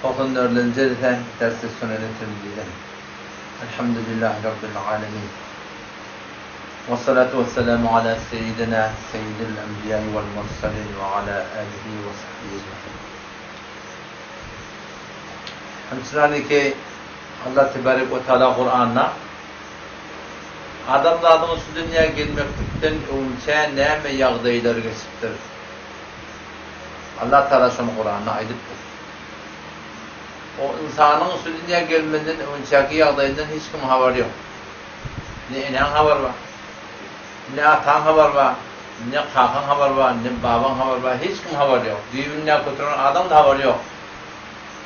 94-nji jelse Dersi Suneni Tirmiziden. Elhamdülillahi Rabbil alemin. Vessalatu vesselamu ala seyyidina seyyidil enbiýai vel murselin ve ala alihi ve sahbihi ecmaîn. Hemçinani ki Allah tebarek ve teala Kur'an'da adamzadyň şu dünýä gelmeklikden öňçä näme ýagdaýlar geçipdir? Allah Taala şony Kuranda aýdypdyr. O ynsanyň şu dünýä gelmezden öňçäki ýagdaýyndan hiç kimiň habary ýok. Ne enäň habary bar, ne ataň habary bar, ne kakaň habary bar, ne babaň habary bar, hiç kimiň habary ýok. Düýbündäki oturan adamyň-da habary ýok.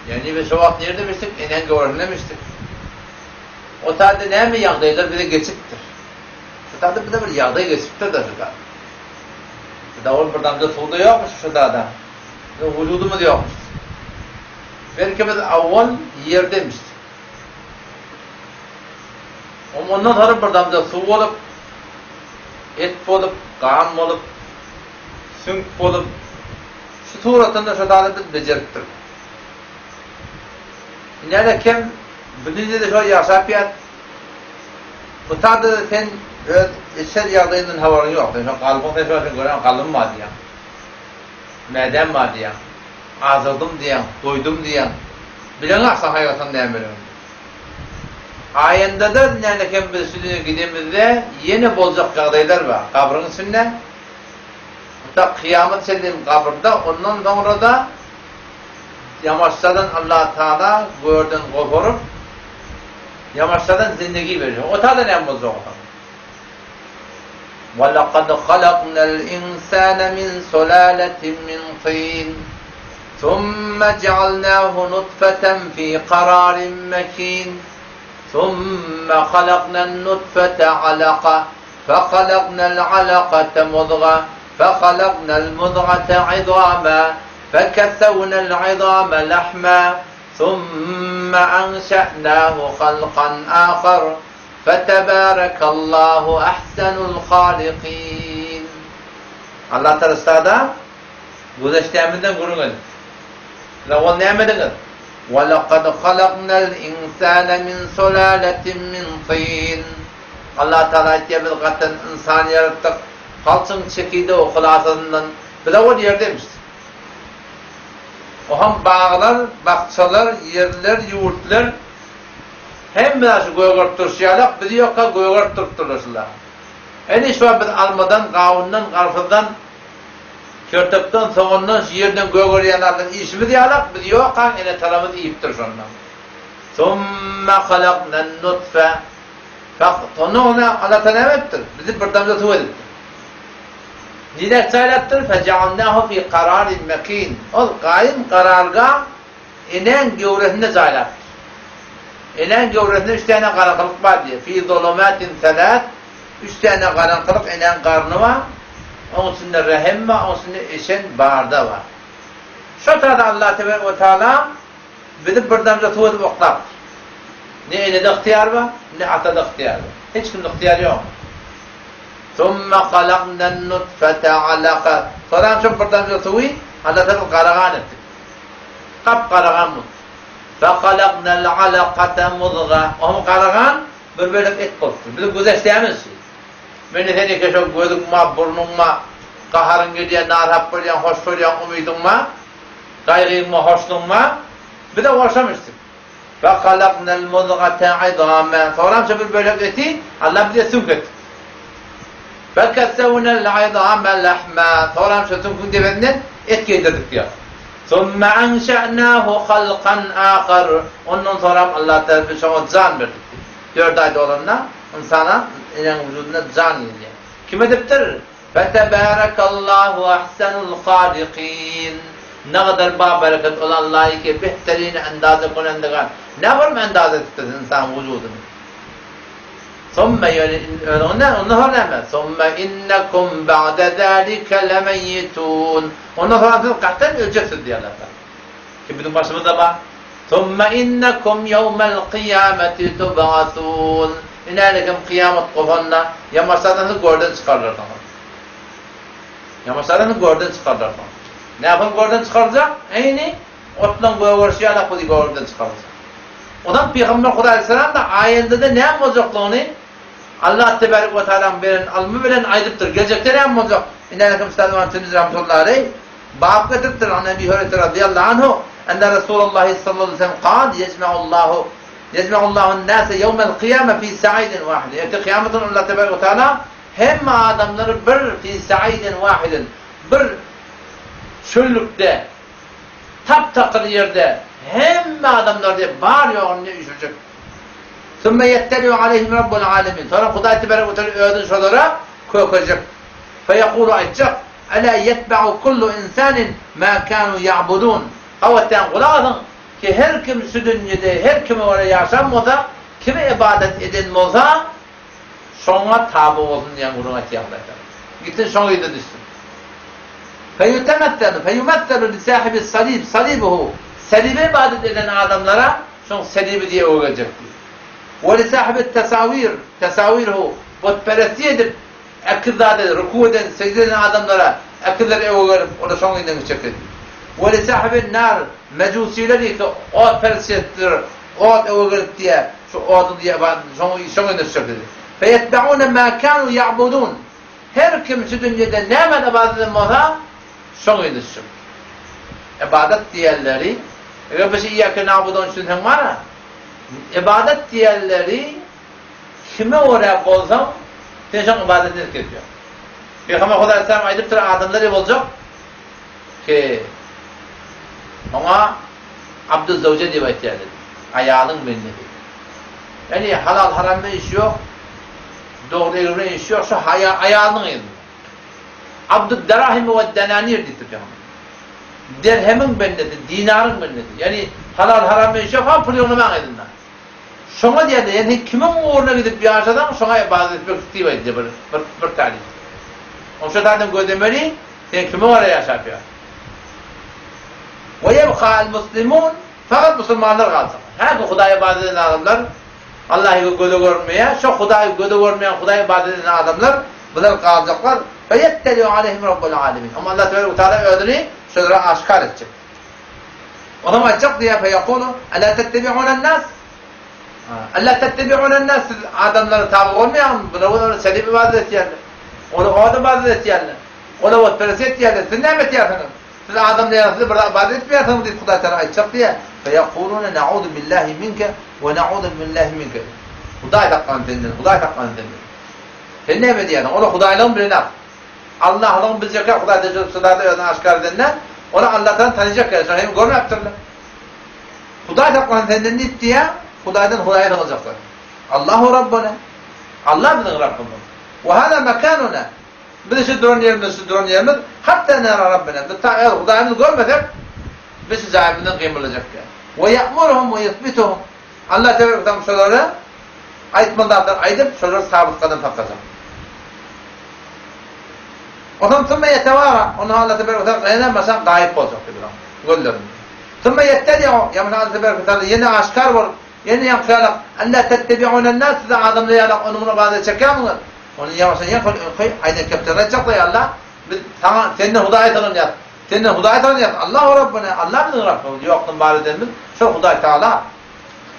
Ýagny biz şo wagt niredemişdik? Enäň göwresindemişdik. O taýda näme ýagdaýlar bize geçipdir? Şu taýda bize bir ýagdaý geçipdir-de şu taýda. Dawul bir damja suw-da ýokmuş şu dada. Biziň wujudymyz ýokmuş. Belki biz awwal ýerdemişdik. Ondan soňra bir damja suw bolup, et bolup, gan bolup, süňk bolup, şu suratynda şu zady biz bejeripdiris. Ine-de kim bu dünýede şol ýaşap ýat. Bu taýda-da sen öz içer ýagdaýyňdan habaryň ýok. Sen şo galybyň sen şo sen gören galybym bar diýýäň. Mädäm bar diýýäň. Azaldym diýýäň, doýdum diýýäň. Bileňok sen haýwatan nämeligini. Aýanda-da näme hem biz şu dünýä gidemizde ýene boljak ýagdaýlar bar. Gabryň içinde. Ta kyýamat çenli gabyrda, ondan soňra-da Ýamaşjadan Allah Taala görden goparyp, ýamaşjadan zindegi berjek. O taýda näme boljak onsoň? Wa-laqad halaknal insana min sulalatin min tin, summa ja'alnahu nutfatan fi qararin makin, summa halaknan nutfata alaka, fa halaknal alakata mudga, fa halaknal mudgata izama, فَكَسَوْنَا الْعِظَامَ لَحْمًا ثُمَّ أَنشَأْنَاهُ خَلْقًا آخَرَ فَتَبَارَكَ اللّٰهُ أَحْسَنُ الْخَالِقِينَ Allah Taala sada güzeşdämizden gürrüň edip. Siz ol nämediňiz? وَلَقَدْ خَلَقْنَا الْاِنْسَانَ مِنْ سُلَالَةٍ مِنْ طِينٍ Allah Taala aýtýar biz gatdan ynsan ýaratdyk, palçyň çekidegi hulasasyndan. Bize ol ýer demişdi. Oham baglar, bakjalar, ýerler, ýurtlar hemme zat şu gögerip durşy ýalak, biz ýokka gögerip durupdyrlar şular. Ine şu wagt biz almadan, gawundan, garpyzdan, kertopdan, sogandan şu ýerden gögerýän zatlar iýşimiz ýalak, biz ýokka ene-atalarymyz iýipdir şondan. Summa halaknan-nutfe Sonda ony Allatagala näme edipdir? Bizi bir damja suw edipdir. Nirä jaýlapdyr? Fejealnahu fi kararin mekin. Ol gaýym karargah enäň göwresinde jaýlapdyr. Enäň göwresinde üç däne garaňkylyk bar diýýär. Fi zulumatin selas. Üç däne garaňkylyk enäň garny bar. Oň içinde rehem bar, oň içinde eşen barda bar. Şo taýda Allah tebarek we taala Bizi bir damja suw edip oklapdyr. Ne enede ygtyýar bar, ne atada ygtyýar bar. Hiç kimde ygtyýar ýok. Summa halaknan-nutfete alaka. Soram şol bir damja suwy Allah Tagala gara gan etdik. Gap-gara gan boldy. Fehalaknal-alakate muzga. Ohm gara gan bir bölek et bolupdyr. Biziň güzeşdämiz şu. Meni sen eke şol gözüň bar, burnuň bar, gaharyň gelýär, narhap bolýaň, hoş bolýaň, umydyň bar. Gaýgyňma, hoşlugyňma bize goşamyşdyk. Fe halaknal muzgate izame. Soňram şo bir bölek eti Allah bize süňk etdi. Fe kesewnel izame lahma. Soňram şo süňküň depesinden et geýdirdik diýýär. Summa enşe'nahu halkan ahar. Ondan soňram Allah Teala biz şoňa jan berdik diýýär. Dört aý dolanda ynsana enäň wujudynda jan girýär. Kim edipdir? Fetebarekallahu ahsenul halikin. Ne gadar babereket ol Allahy ki behterin endaze konendigan. Ne bir endaze edipdir insan wujudyny. Summe ýöne özüňe ondan soň näme? Summe innekum ba'de zalike lemeyyitun. Ondan soň siz gaten öljeksiz diýýär Allah Taala. Ki biziň başymyzda bar. Summa innekum ýewmel kyýameti tub'asun. Inänikim kyýamat gopanda ýamaşlardan siz görden çykarylarsyňyz. Ýamaşlardan siz görden çykarylarsyňyz. Nähili görden çykaryljak? Eýni. Otlaň gögerişi ýalak bizi göwrümden çykarjak. Onam Pygamber Hudaý aleyhisselam-da aýendede näme boljakdygyny Allah tebarek we taalaň beren ylmy bilen aýdypdyr. Geljekde näme boljak? Ine Üstad Imam Tirmizi rahmetullahi aleýh bap getiripdir, An Ebi Hüreýre razyýallahu anhu, enne Resulullahi sallallahu aleýhi we sellem kal, Yejmeullahu Yejmeullahu nase ýewmel kyýame fi sa'idin wahidin. Erte kyýamet güni Allah tebarek we taala hemme adamlary bir fi sa'idin wahidin, bir çöllükde, tap-takyr ýerde hemme adamlary diýip bar-ýoguny üýşürjek. Sümme ýetteliu aleýhim Rabbul alemin. Soňra Hudaý tebarek we teala özüni şolara kökejek. Feýekulu aýtjak, Ela ýetba'u kullu insanin ma kanu ýa'budun. Hawa sen gulak asyň ki her kim şu dünýede her kime görä ýaşan bolsa, kime ybadat eden bolsa, şoňa taby bolsun diýen gürrüň aýtýar Hudaý Tagala. Gitsin şoň yzyna düşsün. Feýutemesselu, feýumesselu li sahibis salib, salibuhu. Salibe ybadat eden adamlara şoň salibi diýe öwre geljek diýip. We li sahibit tesawir, tesawiruhu. Butperestlik edip, ekiz zada ruku eden, sejde eden adamlara ekizler öwre gelip, olar şoň yzyndan gitjek diýip. We li sahibin nar, mejusiler diýip, otperestlik etdiler, Ot öwe gelip diýýär, şu oduň diýýär, şoň şoň öňüne düşjek diýdi. Feýetbeune ma kanu ýa'budun. Her kim şu dünýede nämäni ybadat eden bolsa, şoň yzyna düşjek. Ybadat diýenleri, eger bir şey iýýake na'budu düşünseň bar-a, ybadat diýenleri kime görä bolsaň, sen şoň ybadatyny edip gezýäň. Pygamber Hudaý aleyhisselam aýdypdyr, adamlar boljak ki, oňa Abdüzzewje diýip aýtýar dedi. Aýalyň bendesi. Ýagny halal haram bilen işi ýok. Dogry egri bilen işi ýok. Şu haýa aýalynyň yzynda. Abdüdderahimi we denanir diýipdir pygamber. Derhemiň bendesi, dinaryň bendesi. Ýagny halal haram bilen işi ýok, ha pul ýygnamaň yzynda. Şoňa diýýärler, ýagny kimiň ugruna gidip ýaşasaň, şoňa ybadat etmek diýip aýdylýar bir bir bir taryhda. Oň şo taýdan gözlemeli, sen kime görä ýaşap ýörsiň. We ýebka al muslimun, fakat musulmanlar galjak. Hä bu Hudaýa ybadat eden adamlar, Allahy göze görünmeýär, şo Hudaýy göze görünmeýän Hudaýa ybadat eden adamlar, bular galjaklar. Fe ýetteliu aleýhim Rabbul alemin. Amma Allah tebarek we taala özüni şolara aşgär etjek. Onam aýtjak diýýär, fe ýekulu, Ela tettebi'unen nas? Ela tettebi'unen nas, siz adamlara taby bolmaýaňyzmy? Bular olara selip ybadat etýärler. Olar ot ybadat etýärler. Olar otperest etýärler. Siz näme etýärsiňiz? Siz adam diýýärsiňiz, bir ybadat etmeýärsiňiz diýip Hudaý Tagala aýtjak diýýär. Fe ýekulune na'uzu billahi minke we na'uzu billahi minke. Hudaý saklasyn senden, Hudaý saklasyn senden. Sen näme edýärsiň? Olar Hudaýlygyny bilenok. Allahlygyny biljekler Hudaý Teala özüni aşgär edende, olar Allahdan tanyjak ýaly, şony hem görmäpdirler. Hudaý saklasyn senden diýip diýýär, Hudaýdan Hudaýa sygynjaklar. Allahu Rabbuna. Allah biziň Rabbymyz. We hada mekanuna. Biz şu duran ýerimiz, şu duran ýerimiz, hatta nara Rabbina. Biz ta öz Hudaýymyzy görmesek, biz şu jaýymyzdan gymyldajak däl. We ya'muruhum we yusbituhum. Allah tebarek we taala şolara aýtmaly zatlary aýdyp, şolary sabyt gadam saklajak. Onsoň sümme ýetewara, ondan Allah tebarek we taala ýene başa gaýyp boljak diýip gözlerinde. Sümme ýetteli'u, ýa Allah tebarek we taala ýene aşgär bolup, ýene ýaňky ýalak, Alla tettebi'unen nas, siz adamlar ýalak ony muny ybadat çekýärmiňiz? Ony ýaňky ýaňky öňki aýdan kepderini aýtjaklar, ýa Allah, biz saňa senden Hudaýa sygynýas. Senden Hudaýa sygynýas. Allahu Rabbuna, Allah biziň Rabbymyz, ýokdan bar edenimiz şol Hudaý Taala.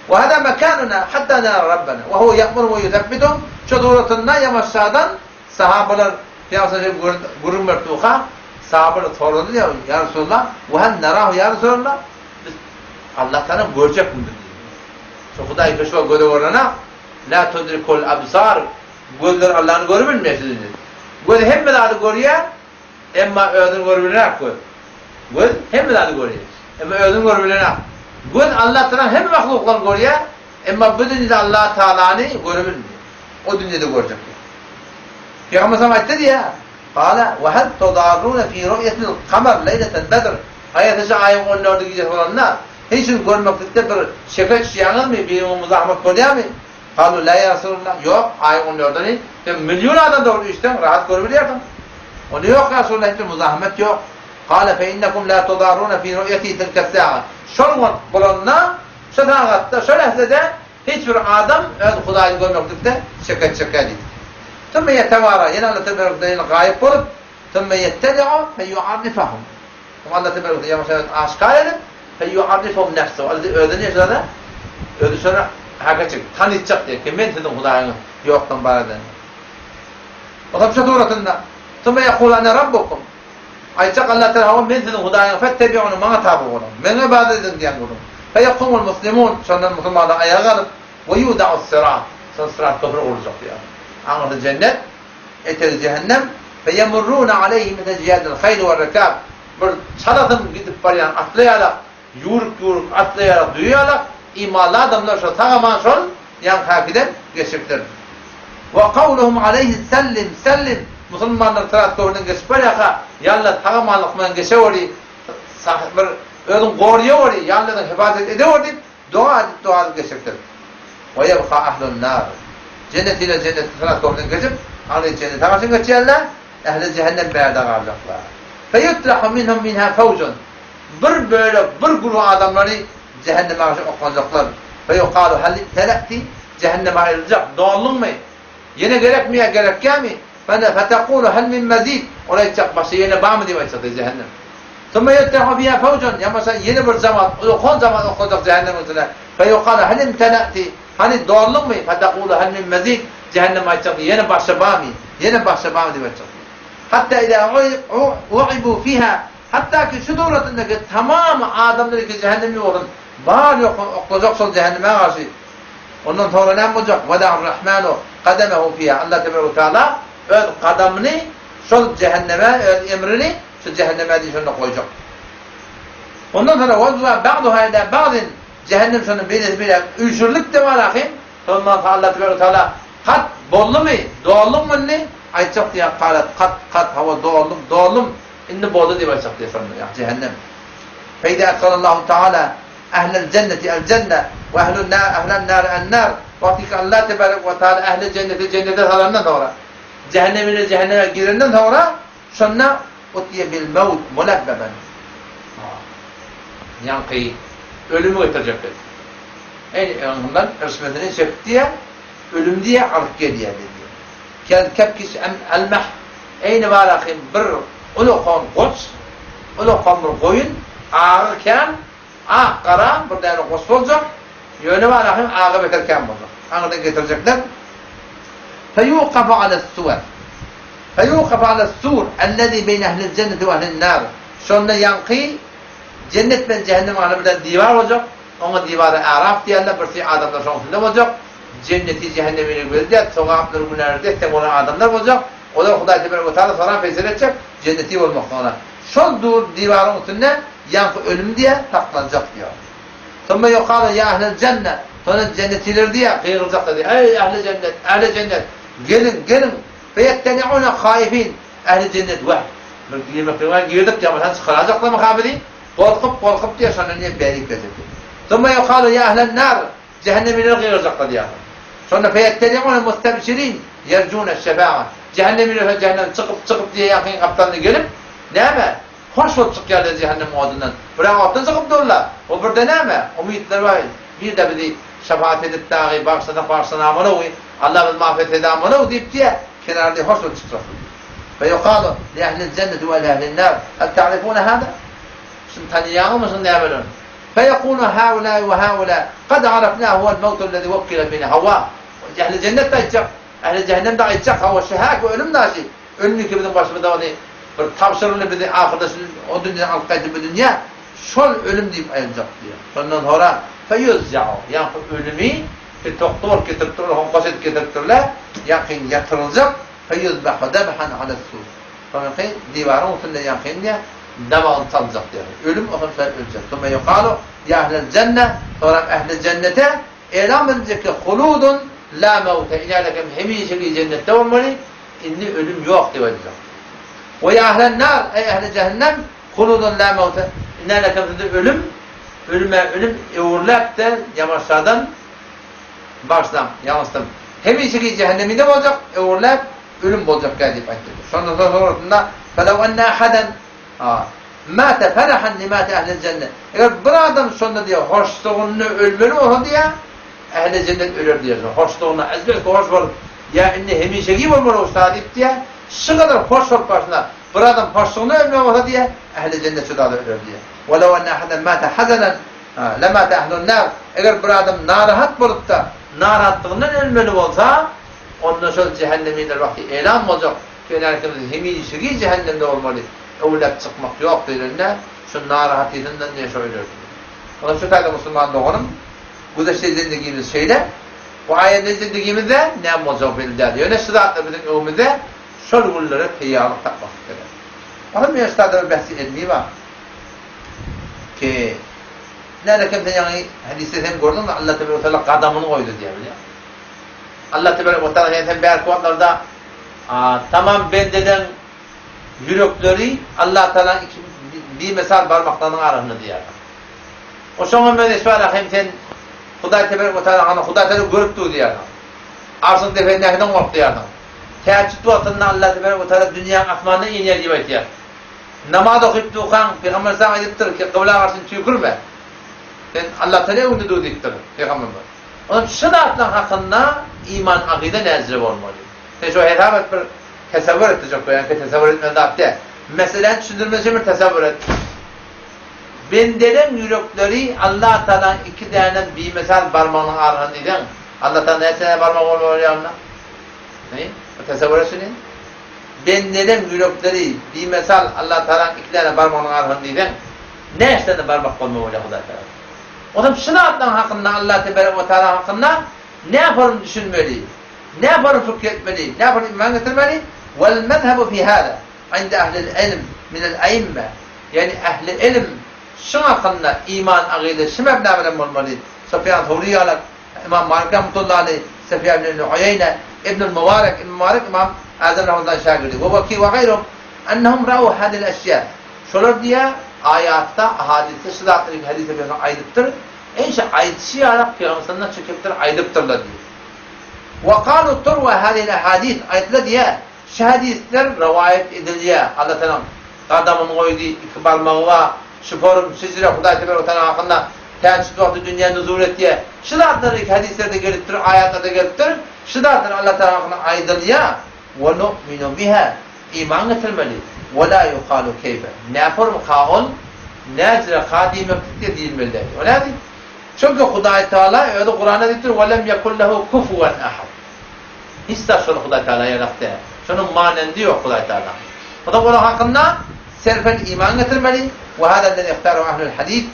We hada mekanuna hatta nara Rabbana we huwa ya'muru we yusabbitu şu suratynda ýamaşjadan sahabalar Pygamber gürrüň berip durka sahabalar sorady diýýär, Ýa Resulallah, we hal narahu ýa Resulallah? Biz Allah Taala görjekmi biz diýdi. Şu Hudaý peşwa göze görnenak, la tudrikul absar, gözler Allany görüp bilmeýär şu dünýede. Göz hemme zady görýär, Emma özüni görüp bilenak göz. Göz hemme zady görýär. Emma özüni görüp bilenak. Göz Allah Tagala hemme mahluklaryny görýär, emma bu dünýede Allah Tagalany görüp bilmeýär. O dünýede görjek. Pygamber sallam aýtdy diýýär. Gala we hal tudarruna fi ru'yatil kamar leýletel bedr. Aýatyjy aýyň 14-i gijesi bolanda, hiç bir görmeklikde bir şeke düşýäňizmi, biriňize muzahmat bolýarmy? Galu la ýa Resulallah, ýok, aýyň on dördüni sen million adam dogry üýşseň rahat görübilýärsiň. Onda ýok ýa Resulallah hiç bir muzahamet ýok. Gale fe innekum la tudarruna fi ru'yati tilke sa'a. Şol wagt bolanda, şo sagatda, şo lähzede hiç bir adam öz Hudaýyny görmeklikde şeke çeker diýdi. Sümme ýetewara, ýene Allah tebarek we teala gaýyp bolup, sümme ýetteli'u fe yu'arrifahum. Soň Allah tebarek we teala ýaňy şo aşgär edip. Feýuarrifhum nefsehu, Ol özüni şonda, özü şonda haka çekip, tanytjak diýýär ki, men siziň Hudaýyňyz, ýokdan bar eden. Otam şu suratynda, Summa ýekulu ene rabbukum. Aýtjak Allah Teala, hawa men siziň Hudaýyňyz, fettebi'uni, maňa taby boluň. Meňe ybadat ediň diýen gürrüň. Feýekumul muslimun, şondan musulmanlar aýaga galyp, we ýuda'us syrat, şol syrat köpri guruljak diýýär. Aňyrsy jennet, etegi jähennem, feýemurruna aleýhi misle jiýadil haýli werrekab, bir çalasyn gidip barýan atly ýalak, ýüwrük-ýüwrük atly ýalak, düýe ýalak, imanly adamlar şo sag-aman şol ýaňkakydan geçjekler. We kawluhum aleýhi sellim, sellim, musulmanlar syrat köprüden geçip barýarka, ýalla sag-amanlyk bilen geçeweri, bir özüň goraýaweri, ýalla özüň hifazat edeweri diýip, Doga edip doga edip geçiripdir. We ýebka ahlun nar. Jennet ile jenneti syrat köprüden geçip, agly jennete garşy geçýärler, ähli jähennem bärde galjaklar. Feýutrahu minhum minha fawjun. Bir bölek, bir guruh adamlary jähenneme garşy oklanjaklar. Feýukalu hal imtela'ti? Jähenneme aýryljak, dolduňmy? Ýene gerekmi ýa gerekýärmi? Fene fetekulu hal min mezid? Ol aýtjak, başga ýene barmy diýip aýtjak diýýär jähennem. Summa ýuttehu fiha fawjun, ýa bolmasa ýene bir jemaat, ullakan jemaat oklajak jähennemiň içine. Feýukalu hal imtela'ti? Hany dolduňmy? Fetekulu hal min mezid? Jähennem aýtjak diýýär, ýene başga barmy? Ýene başga barmy diýip aýtjak diýýär. Hatta iza u'ibu fiha, hatda ki şu döwletindeki tamam adamlar ki jähennem ýolun bar ýokuny oklajak şol jähenneme garşy. Ondan soňra näme boljak? Wada'ar-Rahmanu kadamehu fiha, Allah tebarek we teala öz gadamyny şol jähenneme, öz emrini şu jähenneme diýip şonda goýjak. Ondan soňra wazwa ba'duha ila ba'din, jähennem şonda beýlesi beýläk üýşürilip-de barahym, şondan soň Allah tebarek we teala Kat, boldumy? Dolduňmy indi? Aýtjak diýýär, Kalat, kat, kat, hawa, doldum, doldum, indi boldy diýip aýtjak diýýär şonda, ýagny jähennem. Feýza edhalallahu teala Ählel jenneti el jenne we ehlun ehlen nari en nar Wagtyky Allah tebarek we taala ähli jenneti jennete salandan soňra, jähennemini jähenneme girenden soňra şonda utiye bil mewt mulebbeben ýaňky ölümi getirjekler. Eý öňünden irşmesini çekip diýe, ölüm diýe alyp gelýär diýdi. Kel kepkiş el meh eýni barahym bir ulakan goç, ulakan bir goýun agy kän Ak, gara bir däne goş boljak, ýöne bar ahym aga beter kän boljak. Aňyrdan getirjekler. Feýukafu alas-suwar. Feýukafu alas-sur ellezî beýne ehlil jenneti we ehlin nar. Şonda ýaňky jennet bilen jähennem arasynda bir däne diwar boljak. Oňa diwary Äraf diýerler, bir syý adamlar şoň üstünde boljak. Jenneti jähennemini gözleýär, sogaplary günäleri des-deň bolan adamlar boljak. Olar Hudaý tebarek we taala soran peýsele etjek, jenneti bolmaklygyna. Şol dur diwaryň üstünde ýaňky ölüm diýýär, saklanjak diýýär. Summa ýukalu ýa ahlel jenne, soňra jennetiler diýýär, gygyrjaklar diýýär, Eý, ähli jennet, ähli jennet, geliň, geliň, feýetteni'une haifin, ähli jennet, Wah, bir girmeklige girdik, ýa bolmasa çykarajaklarmyka bizi, gorkup, gorkup diýýär, şondan diýýär, bärik geljek diýýär. Summa ýukalu ýa ahlen nar, Jähennemiler gygyrjaklar diýýär. Şonda feýetteni'une mustebşirin, ýerjune şefa'a, Jähennemiler şol jähennemden çykyp, çykyp diýýär, ýaňkyň gapdalyna gelip, näme, hoş bolup çykýarlar jähennemiň odundan. Birä otdan çykyp durlar. O birde näme, umytlary bar, bir-de bizi şefaat edip dagy bagyşlasak bagyşlanamalowy, Allah bizi mağfiret edamalowy diýip diýýär, kenarda hoş bolup çykjaklar. Feýukalu li ehlil jenneti we li ehlin nar, hel ta'rifune hâzâ? Şuny tanaýaňyzmy şuny nämeler? Feýekulu haulâi we haulâ, kad arafnâ huwel mewtu'l-lezî wukkile bina. Hawa, ähli jennet-de aýtjak, ähli jähennem-de aýtjak, hawa, şu häki ölüm daşy, ölüm ki biziň başymyza ony bir tabşyryldy bizi ahyrda şu o dünýeden alyp gaýtdy bu dünýä, şol ölüm diýip aýyljak diýýär. Şondan soňra feýuzja'u, ýaňky ölümi bir tokga bolup getiripdir, ol hoňkaç edip getiripdirler, ýaňky ýatyryljak, feýuzbahu debhan ales-sur. Soňraky diwaryň üstünde ýaňky diýýär, damagyny çaljak diýýär. Ölüm otam şaý öljek. Summa ýukalu ýa ahlel jenne, soňram ähli jennete elam ediljek ki, huludun la mewte, ilälekem hemişelik jennetde bolmaly, indi ölüm ýok diýip aýdyljak. We ýa ahlen nar, eý ähli jähennem, huludun la mewte, ilälekem sizde ölüm, ölüme ölüm öwrüläp-de ýamaşjadan bagyşlaň, ýalňyşdym. Hemişelik jähennemide boljak, öwrüläp, ölüm boljak gel diýip aýtdy. Şondan soň soňrasynda Felew enne ahaden mate ferahan limate ehlil jennet. Eger bir adam şonda diýýär, hoşlugynda ölmeli bolsa diýýär, ehli jennet öler diýýär. Hoşlugynda ezberki hoş bolup, ýa indi hemişeki bolmaly usta diýip diýýär, şu gadar hoş bolup barşyna. Bir adam hoşlugyna ölmeli bolsa diýýär, ähli jennet şu zada öler diýýär. Welew enne ahaden mate hazanan lemate ehlun nar. Eger bir adam narahat bolup-da, narahatlygyndan ölmeli bolsa, onda şol jähennemiler wagty elan boljak, Kenärkimiz hemişeki jähennemde bolmaly, öwläp çykmak ýok diýlende, şu narahatysyndan diýe şo öler diýýär. Onda şu taýda musulman doganym, güzeşde zindigimiz şeýle, bu aýanda zindigimizde näme boljagy belli däl. Ýöne şu zatlar biziň öňümizde şol günlere teýýarlyk tapmaklyk gerek. Onda men şu taýda bir bähsi ilmi bar ki, näde kim sen ýaňy hadysda sen gördüňmi Allah tebarek we teala gadamyny goýdy diýýär bilýäňmi? Allah tebarek we teala sen bärki wagtlarda tamam bendeden ýürekleri Allah Teala iki bimesal barmaklarynyň arasynda diýýär. O şoňa meňzeş bar hem sen Hudaý tebarek we teala hany Hudaý Teala görüp dur diýýär. Arşyň depesindäkiden gork diýýär. Tähejjüd wagtynda Allah tebarek we teala dünýäň asmanyna inýär diýip aýtýar. Namaz okyp durkaň Pygamber saňa aýdypdyr ki kybla garşy tüýkürme. Sen Allah Teala öňünde dur diýipdir Pygamberimiz. Onuň şu zatlaryň hakynda iman akyda näzire bolmaly. Sen şo hesap et bir tesewwür et diýjek bolýan ki tesewwür etmeli zat däl. Meseläni düşündirmek üçin bir tesewwür et. Bendeleň ýürekleri Allah Tagalaň iki däne bimesal barmagynyň arasynda diýseň, Allah Tagala näçe däne barmagy bolmaly bolýar onda? Hä? Bir tesewwür et şuny. Bendeleň ýürekleri bimesal Allah Tagalaň iki däne barmagynyň arasynda diýseň, näçe däne barmak bolmaly bolýar Hudaý Tagala? Onam şu zatlaryň hakynda Allah Tebarek we Taala hakynda nähorun düşünmeli, nähorun pikir etmeli, nähorun iman getirmeli? Wal mezhebu fi hada inde ehlil ilm minel eimme ýagny ehli ilm şuň hakynda iman agyda şu mebna bilen bolmaly. Sufýan Sowri ýaly, Imam Malik rahmetullahi aleýh, Sufýan ibn Uýeýne, Ibnül Mubarek, Ibn Mubarek Imam Azam rahmetullahi şägirdi, we Weki we gaýruhum ennehum ra'u hadihil eşýa. Şolar diýýär, aýatda, hadysda şu zatlary hadysda pygamber aýdypdyr, enşe aýdyşy ýalak pygamberden çekipdir, aýdypdyrlar diýýär. Wa kalu turwa hadihil ahadis, aýtdylar diýýär, şu hadyslar rowaýat edilýär, Allah Tagalaň gadamyny goýdy, iki barmagy bar, şu forum, şejere Hudaý tebarek we taala hakynda tähejjüd wagty dünýä nuzul etýär. Şu zatlar iki hadyslerde gelipdir, aýatlarda gelipdir, şu zatlar Allah Tagala hakynda aýdylýar, Wa nu'minu biha, Iman getirmeli. Ve la yukalu keyfe. Näformka ol, näcire ka diýmeklik-de diýilmeli däl. O nädip? Çünki Hudaý Tagala özi Kuranda diýipdir, Ve lem yekun lehu kufuwen ahad. Hiç zat şony Hudaý Tagala ýarak däl. Şonuň manendi ýok Hudaý Tagala. O zaman onuň hakynda serfen iman getirmeli. Ve hada lezi ihtarahu ahlul hadis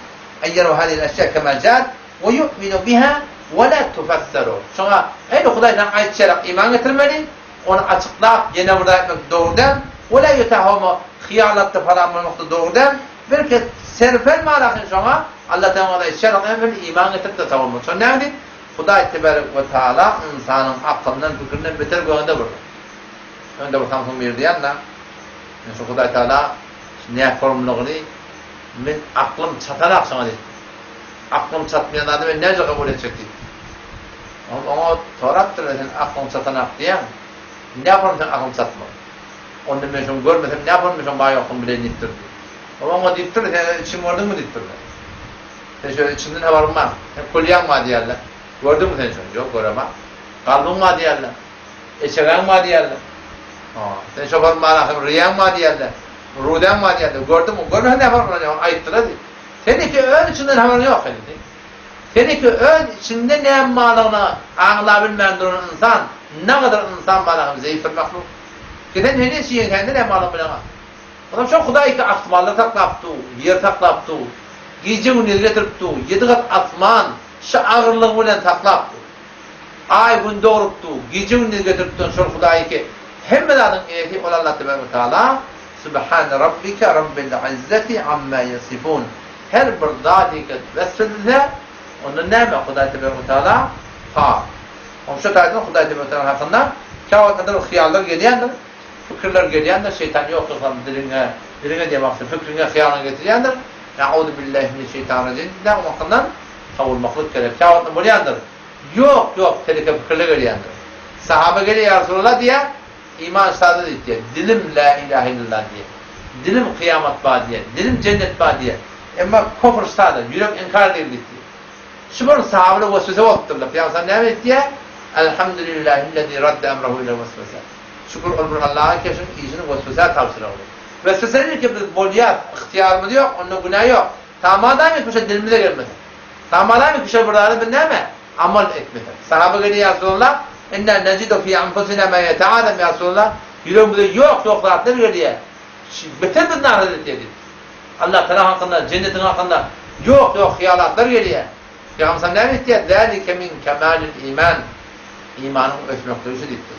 en yeru hadihil eşya kema jaat we yu'minu biha we la tufassaru. Şoňa eýni Hudaý saňa aýtşy ýarak iman getirmeli. Ony açyklap ýene bir zat aýtmak dogry däl. We la ýetahoma hyýalatda falan bolmak-da dogry däl. Belki serfen marakin şoňa Allah taala oňa aýtşy ýarak emel iman getirip-de tawulmaly. Şony näme diýip? Hudaý tebarek we taala ynsanyň akylyndan pikirinden beter göwnde bir. Önde bir Samsyň biri diýen-de, Men şu Hudaý taala şu näformlygyny men aklym çatanak şoňa diýipdir. Aklym çatmaýan zady men näce kabul etjek diýipdir. Ol oňa sorapdyr, sen aklyň çatanak diýýäň, näform seň aklyň çatmaz? Onda men şony görmesem näform men şoň bar-ýokdugyny bileýin diýipdir. Ol oňa diýipdir, sen öz içiňi gördüňmi diýipdir. Sen şöyle içiňden habaryň bar. Sen kulýaň bar diýýärler. Gördüňmi sen şony? Ýok, göremok. Galbyň bar diýýärler. Eçegaň bar diýýärler. Ha, sen şoparyň bar ahyry riýaň bar diýýärler. Rudäň bar diýýärler. Gördüňmi? Görmesen näme habaryň ýok? Aýtdylar diýip. Seninki öz içiňden habaryň ýok indi. Seninki öz içiňde näme barlygyny aňlabilmän duran ynsan, nagadar ynsan bar ahyry zeýif bir mahluk. Ki sen heniz şu ýeňsäňde näme barlygyny bileňok. Onam şo Hudaý ki asmanlary saklap dur, ýeri saklap dur, gije-gündiz getirip dur, ýedi gat asman şu agyrlygy bilen saklap dur. Aý gün dogrup dur, gije-gündiz getirip duran şol Hudaý ki hemme zadyň eýesi ol Allah tebarek we taala Subhane rabbike rabbil izzeti amma ýesifun her bir zady ki wesf edilse onda näme Hudaý tebarek we taala pak. Oň şo taýdan Hudaý tebarek we taala hakynda käwagtlarda bir hyýallar gelýändir. Pikirler gelýändir, şeýtan ýokdur sam diliňe, diliňe diýen wagty pikriňe, hyýalyňa getirýändir. E'uzu billahi mineşşeýtanirrajim diýip oň hakyndan sowulmaklyk gerek. Käwagtda bolýandyr. Ýok, ýok, teleke pikirler gelýändir. Sahaba gelýär, Ýa Resulallah diýýär, iman sada diýip diýýär. Dilim la ilahe illallah diýýär. Dilim kyýamat bar diýýär. Dilim jennet bar diýýär. Emma kofr sada, ýürek inkar edýär diýip diýýär. Şu bir sahabalar weswese bolupdyrlar. Pygamber näme diýip diýýär? Elhamdülillahillezî radde emrehu ilel weswese. Şükür ol bir Allaha keşiň işini weswesä tabşyrardy. Wesweseler ki biz bolýas, ygtyýarymyz ýok, onda günä ýok. Tamadamy ki şo dilimize gelmese. Tamadamy ki şo bir zada biz näme? Amal etmesek. Sahaba gelýär ýa Resulallah, inna nejidu fi anfusina ma ýeteazem ýa Resulallah, ýüregimize ýok ýok zatlar gelýär. Beter bizi naraz etýär diýip. Allah Tagala hakynda, jennetiň hakynda ýok ýok hyýalatlar gelýär. Pygamber sallam näme diýýär? Zalike min kemalil iman. Imanyň ösmekligi şu diýipdir.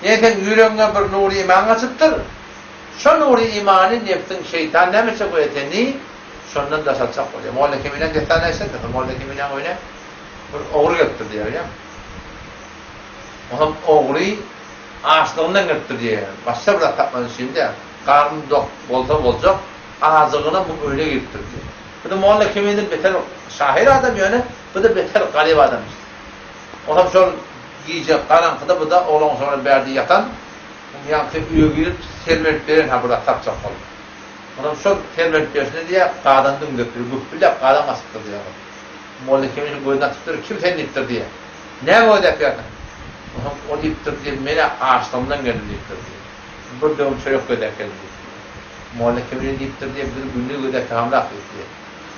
Ýa seň ýüregiňe bir nury iman gaçypdyr. Şo nury imany nebsiň şeýtan näme etjek bolýar seni şondan daşaltjak bolýar. Molla Keminäň dessanyny eşidensiň. Molla Keminäň öýüne bir ogry gelipdir diýýär, bilýäňmi? Olam ogry açlygyndan gelipdir diýýär. Başga bir zat tapmany üçin däl. Garny dok bolsa boljak, ajygyna bu öýüne giripdir diýýär. Bu-da Molla Keminen beter şahyr adam ýöne bu-da beter garyp adam. Olam şol gije garaňkyda bu-da oglan şoňa bärde ýatan ýaňky öýe girip sermenip beren ha bir zat tapjak bolup. Olam şol sermenip berşine diýýär, gazan düňderipdir, güpbüldäp gazan gaçypdyr diýýär. Molla Keminiň gözüni açypdyr, kim sen diýipdir diýýär. Näme gözläp ýörsiň? Olam ol diýipdir diýýär, men-ä açlygymdan geldim diýipdir diýýär. Bir döwüm çörek gözläp geldim diýipdir. Molla Kemine diýipdir diýýär, biz gündiz gözläp tagamrak diýip diýýär.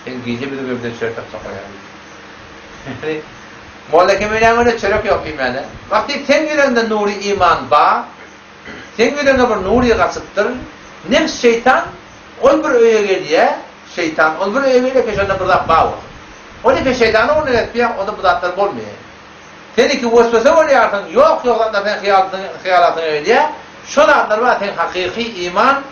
Sen gije biziň öýümizden çörek tapjak bolýaň diýip. Ýagny Molla Keminäň öýünde çörek ýok diýmäne. Wagt diýip seň ýüregiňde nury iman ba, seň ýüregiňe bir nury gaçypdyr. Nefs şeýtan ol bir öýe gelýä, şeýtan ol bir öýe gelýä ki şonda bir zat ba bolsun. Ol eke şeýtanyň ugruna gezip ýa onda bu zatlar bolmaýar. Sen iki weswese bolýarsyň, ýok ýok zatlar seň hyýalatyňa gelýär. Şo zatlar bar seň hakyky iman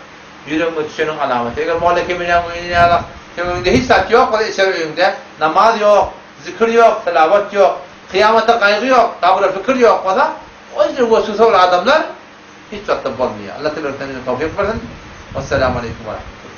ýüregiňe düşeniň alamaty. Eger molla Kemiläň öýüne ýalak, seň öýüňde hiç zat ýok bolsa içeri öýüňde namaz ýok, zikir ýok, tilawat ýok, kyýamata gaýgy ýok, gabra pikir ýok bolsa, o ýerde weswese bolan adamlar hiç wagtda bolmaýar. Allah tebarek we teala towfyk bersin. Wessalamu aleýkum we rahmetullah.